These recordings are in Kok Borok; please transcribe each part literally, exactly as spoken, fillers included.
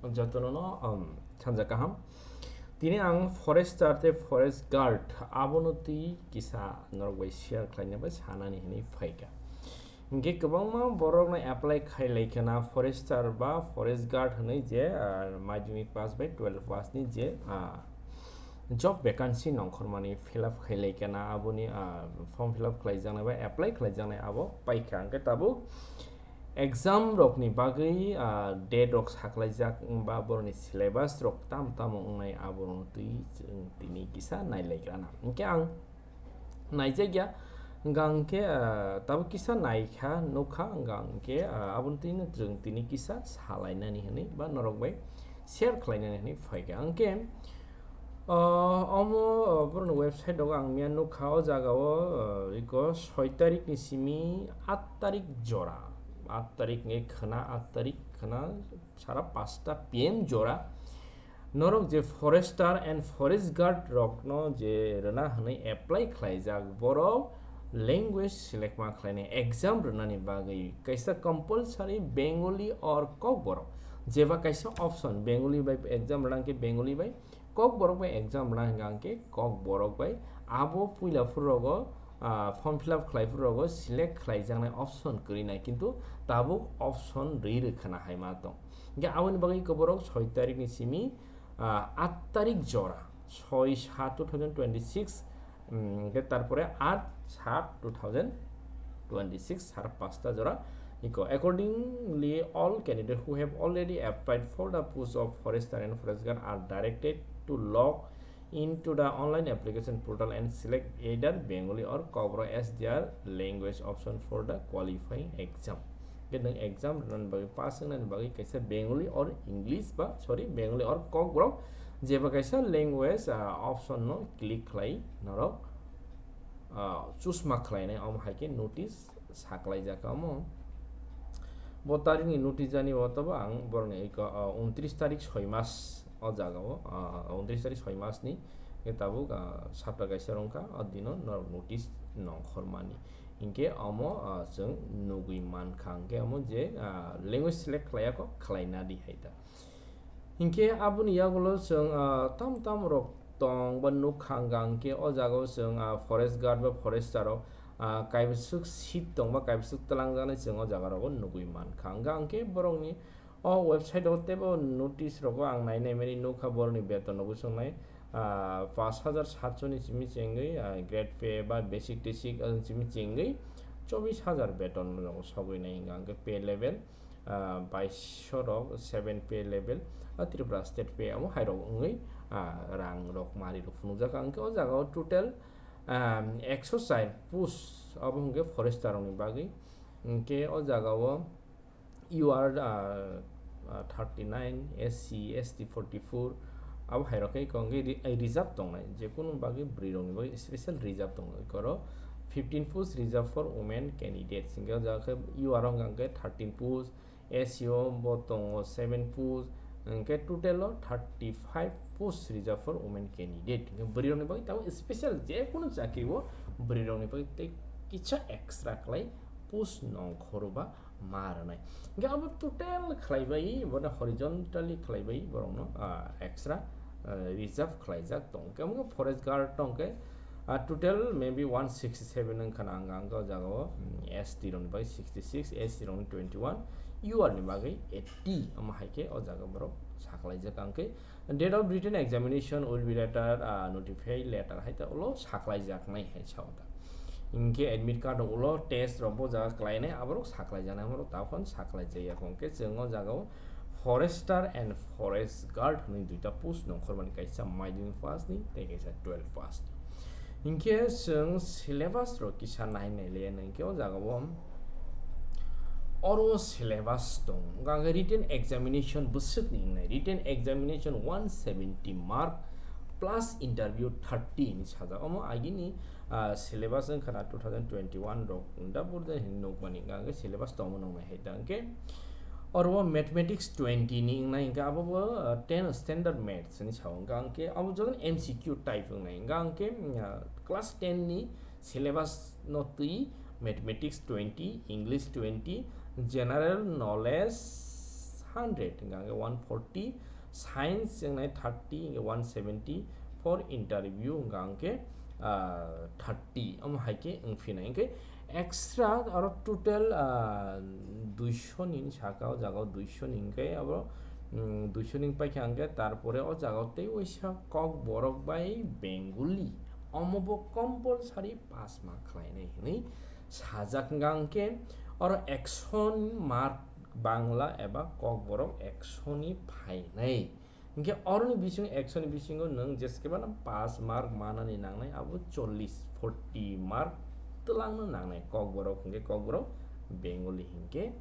Jotono no, um, sanja kaham. Tini ang forester tei forest guard abono twi kisa norok bai share khlaina bai sanani hinwi phaikha. Hinkhe kwbangma borokno apply khai lai khana forester ba forest guard hinwi je, ah, madhyamik pass bai twelve pass ni je, ah, job vacancy nongkhormani fill up khai lai khana aboni, ah, form fill up khlai jaknai ba apply khlai jaknai abo paikha. Hinkhe tabuk exam rokni bagwi, ah, date rok saklaijak wngba borokni syllabus rok tam tamo wngnai aborokno twi chwng tini kisa nailaigrana. Hinkhe ang naijakya, hwnkha hinkhe, ah, tabuk kisa naikha, nukha, hwnkha hinkhe, ah, aboni twino chwng tini kisa salainani hinwi ba norok bai share khlainani hinwi phaikha. Hinkhe, ah, omo, ah, borokni website rogo ang miya nukha, o jagao, ah, iko soi tarikni simi aat tarik jora, aat tarik hinkhe khwna, aat tarik khwna sara pasta P M jora. Norok je forester and forest guard rokno je rwna hwnwi apply khlaijak, borok language select ma khlainai, exam rwnani bagwi kaisa compulsory Bengali or Kokborok, jeba kaisa option, Bengali bai exam rwna hwnkhe Bengali bai, Kokborok bai exam rwna hwnkha hwnkhe Kokborok bai, abo puila phuru rogo, ah, form fill up khlai phuru rogo select khlaijaknai option kwrwi nai, kintu tabuk option rwi rwkhana hai ma tong. Hinkhe aboni bagwi iko borok soi tarikni simi, ah, aat tarik jora, soi saat two thousand twenty-six, mm, hinkhe tarpore aat saat two thousand twenty-six, sar pasta jora. Iko, accordingly, all candidates who have already applied for the post of forester and forest guard are directed to log into the online application portal and select either Bengali or Kokborok as their language option for the qualifying exam. Hinkhe nwng exam rwnani bagwi, pass wngnani bagwi kaisa Bengali or English ba, sorry, Bengali or Kokborok jeba kaisa language, ah, option no click khlai norok, ah, choose ma khlainai, omo hai khe notice saklaijak omo. Bo tarikni notice jani bo tobo ang borokni iko, ah, untris tarik soi mas o jagao, ah, untris tarik soi masni khe tabuk, ah, sapta kaisa rwngkha, o dino norok notice nongkhormani. Hinkhe omo, ah, chwng nugwi mankha, hinkhe omo je, ah, language select khlaiyakho, khlaina di hai ta. Hinkhe aboni yagulo chwng, ah, tam tam rok tong ba nukha, hwnkha hinkhe o jagao chwng, ah, forest guard ba forester rok, ah, kaibwswk seat tong ba kaibwswk twlangjaknai chwng o jaga rogo nugwi mankha. Hwnkha hinkhe borokni o website o teibo notice rogo ang nai nai mani nukha, borokni beton no bwswk nai, ah, pash hajar satso ni simi chengwi, ah, grade pay ba basic tesic, ah, simi chengwi chobis hajar beton rogo sogwi nai, hwnkha hinkhe pay level, ah, baisho rok seven pay level, ah, Tripura state pay amo hai rok wngwi, ah, rang rok mari rok phunukjak. Ang khe o jaga o total, ah, ekso char post abo hwnkhe forester rokni bagwi. Hinkhe o jaga o U R, ah, ah, thirty nine, S C, S T forty four, abo hai rok khe iko hwnkhe re-, reserve tongnai, jekunu bagwi bwrwi rokni bagwi special reserve tongo. Iko ro fifteen post reserve for women candidates, hinkhe o jaga khe U R o hwnkha hinkhe thirteen post, S C o bo tongo seven post, hinkhe total o thirty five post reserve for women candidate. Hinkhe bwrwi rokni bagwi tabuk special jekunu chakri o bwrwi rokni bagwi tei kisa extra khlai post nongkhoro ba ma rwnai. Hinkhe abo total khlaibai, bono horizontally khlaibai borokno, ah, extra, ah, reserve khlaijak tong. Hinkhe amo forest guard tong khe, ah, total maybe one sixty seven wngkha na ang, ang o jaga o, mm, S T rokni bagwi sixty six, S C rokni twenty one, U R ni bagwi eighty, omo hai khe o jaga borok saklaijak. Ang khe date of written examination will be later, ah, notified later hai ta ulo saklaijaknai hai sao ta. Hinkhe admit card rok ulo test rok bo jaga klainai aborok saklaijaknai, aborok taphon saklaijak ya, hinkhe chwng o jaga o forester and forest guard hwnwi duita post nongkhormani, kaisa madhyamik pass ni tei kaisa twelve pass ni. Hinkhe chwng syllabus rok kisa nai nai le, hinkhe o jaga o oro syllabus tong, hwnkha khe written examination bwswk ni wngnai, written examination one seventy mark plus interview thirty hinwi sajak. Omo agini, ah, syllabus wngkha na two thousand twenty one rok da burde hinwi nukmani, hwnkha khe syllabus tongmo nungnai hai ta. Hwnkhe oro o mathematics twenty ni wngnai, hwnkhe abo bo, ah, ten standard maths hinwi sao, hwnkha khe abo jotono M C Q type wngnai, hwnkha khe, ah, class ten ni syllabus no twi mathematics twenty, English twenty, general knowledge hundred hingka hingke one forty, science wngnai thirty hingke one seventy, for interview hingka hingke thirty, omo hai ke wngphinai hingke extra aro total duiso ni saka o jaga o duiso ni hingke abo duiso ni paikha hingke tarpore o jaga o tei waisa Kokborok bai Bengali omo bo compulsory pass ma khlainai hinui sajak hingka hingke oro ekso ni mark Bangla eba Kokborok ekso ni phainai. Hingke oroni bisingo ekso ni bisingo nwng jeskebano pass mark manani nangnai, abo chollish, forty mark twlangno nangnai. Kokborok hingke Kokborok, Bengali hingke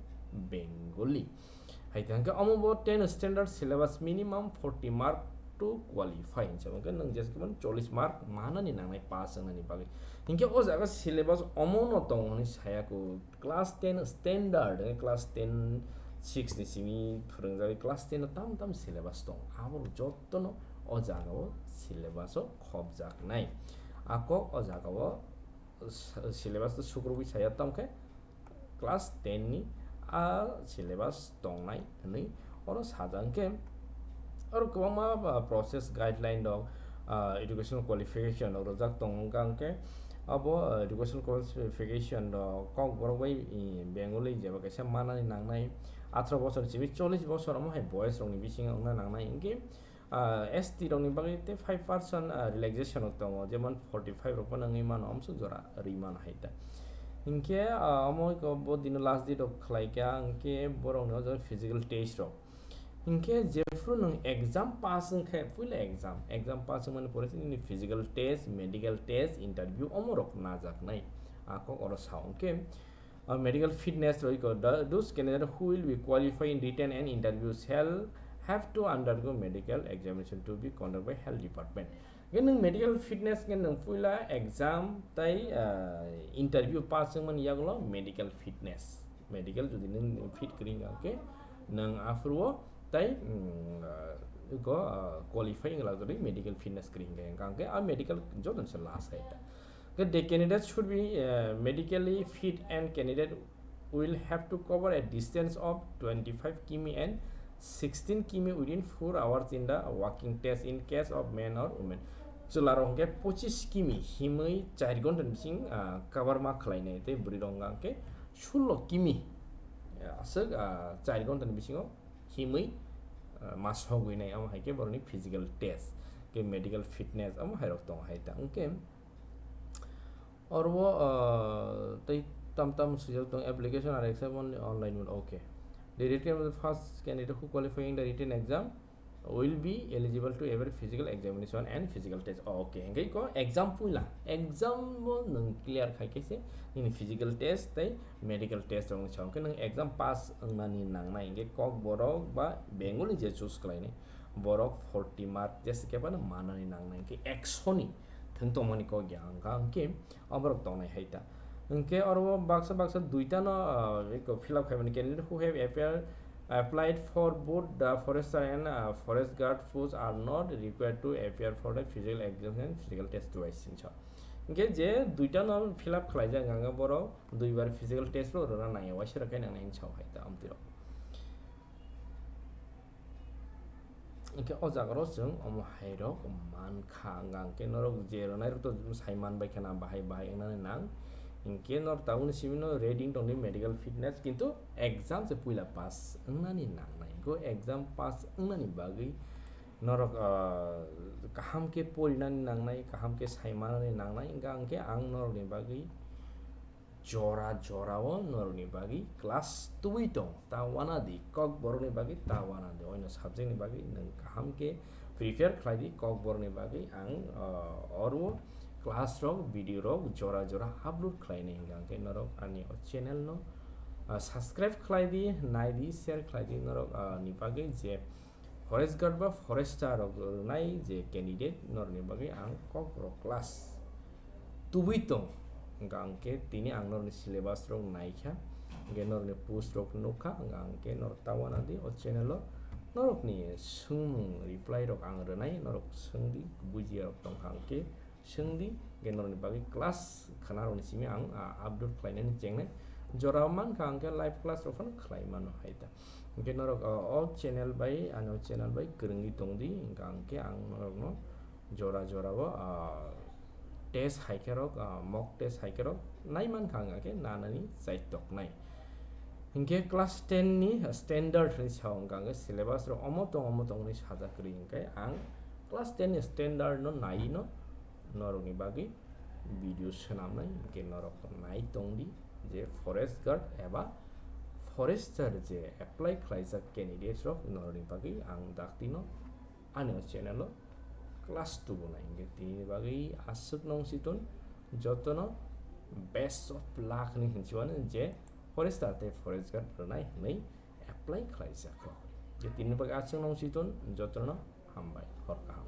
Bengali. Hai hingke omo bo ten standard syllabus minimum forty mark to qualify hinsa hingke nwng jeskebano chollish mark manani nangnai pass wngnani bagwi. Hingke o jaga syllabus omo no tongo hinui saya kho. Class ten standard, eh, class ten six ni simi phwrwngjagwi class ten o tam tam syllabus tong, abo jotono o jaga o syllabus o khopjaknai. Ako o jaga o s-, syllabus to sukrubwi saya, tamo khe class ten ni a syllabus tongnai hinwi oro sajak khe oro kwbangma, ah, process guideline rok, ah, educational qualification rok rwjak tongo, hwnkha hwnkhe abo, ah, educational qualification rok Kokborok bai, i, Bengali jeba kaisa manani nangnai, atharo bosor simi chollish bosor omo hai boyes rokni bisingo wngna nangnai, hwnkhe, ah, S T rokni bagwi tei five percent, ah, relaxation rok tongo, jemon forty five rok phano wngwi mano, amsuk jora rwi mano hai ta. Hinkhe, ah, omo bo dino last date rok khlai kha, hinkhe borokni o jaga physical test rok. Hinkhe jephru nwng exam pass wngkhe, puila exam, exam pass wngmani pore se nini physical test, medical test, interview omorok najaknai. A kok oro sa hwnkhe, uh, medical fitness roi ko, the, those candidate who will be qualifying written and interview shall have to undergo medical examination to be conducted by health department. Hingke nwng medical fitness hingke nwng puila exam tai, ah, interview pass wngmani yagulo medical fitness. Medical jodi nwng fit kwrwi wngkha hingke nwng aphuru o tai, mm, ah, go, ah, qualify wngla jodi medical fitness kwrwi wngkha hingke a medical joto se last hai ta. The candidates should be, ah, medically fit and candidate will have to cover a distance of twenty-five kimi and sixteen kimi within four hours in the walking test in case of men or women. Chwla rok hwnkhe pochis kimi himwi char ghonta ni bising, ah, cover ma khlainai, tei bwrwi rok hwnkhe sullo kimi, ah, aswk, ah, char ghonta ni bisingo himwi, ah, ma sogwi nai, amo hai khe borokni physical test, khe medical fitness, amo hai rok tongo hai ta. Hwnkhe Oro o, ah, tei tam tam swijak tong, application are accept only online mode, okay. The written first candidate who qualifying the written exam will be eligible to every physical examination and physical test. Oh, okay, hingke ko exam puila, exam o nwng clear khai khe se nini physical test tei medical test rok ni sao hingke nwng exam pass wngnani nangnai, hingke Kokborok ba Bengali je choose khlainai borok forty mark jesa khe phano manani nangnai, hingke ekso ni thwng tongmani kok ya wngkha, hingke oborok tongnai hai ta. Hingke oro o baksa baksa duita no, ah, eko fill up khaimani candidate who have appear, applied for both the forester and, ah, forest guard post are not required to appear for the physical exam and physical test twice hinsa. Hingke je duita no fill up khlaijak hingka borok duibar physical test bo rwna nangya waisa rwkhe nangnai hinsa hai ta amtwi rok. Hingke o jaga rok chwng omo hai rok mankha, hingka hingke norok je rwnai rok to sai manbai khana bahai bahai wngnani nang. Hingke norok tabukni simi no reading tongdi medical fitness, kintu exam se puila pass wngnani nangnai. Go exam pass wngnani bagwi norok, ah, kaham khe porinani nangnai, kaham khe sai manani nangnai, hingka hingke ang norokni bagwi jora jora o norokni bagwi class tubui tong, ta wana di, Kokborokni bagwi ta wana di, oino subject ni bagwi nwng kaham khe prepare khlai di, Kokborokni bagwi ang, ah, oro class rok, video rok jora jora upload khlainai, hingka hingke norok ani o channel no, ah, subscribe khlai di, nai di, share khlai di, norok, ah, ni bagwi je Forest guard ba forester rok rwnai je candidate norokni bagwi ang Kokborok class tubui tong. Hingka hingke tini ang norokni syllabus rok naikha, hingke norokni post rok nukha, hingka hingke norok ta wana di o channel o norokni swngmung reply rok ang rwnai, norok swngdi bujiya rok tongkha hingke swngdi, hingke norokni bagwi class khana rokni simi ang, ah, upload khlainani chengnai. Jora mankha hingke live class rok phano khlai mano hai ta. Hingke norok o, o channel bai, ano channel bai kwrwngwi tongdi, hingka hingke ang norokno jora jora o, ah, test hai khe rok, ah, mock test hai khe rok nai mankha, hingka khe nanani chaitok nai. Hingke class ten ni standard hwnwi sao, hingka hingke syllabus rok omo tong, omo tong hwnwi sajak kwrwi, hingke ang class ten ni standard no nai no norokni bagwi video swnamnai, hingke norok nai tongdi je forest guard eba forester je apply khlaijak candidates rok norokni bagwi ang daktino ani o channel o class two bo nai, hingke tini bagwi aswk nong si ton jotono best of luck ni hinwi je forester tei forest guard rwnai hwnwi apply khlaijak rok. Je tini bagwi aswk nong si ton jotono hambai hor kaham.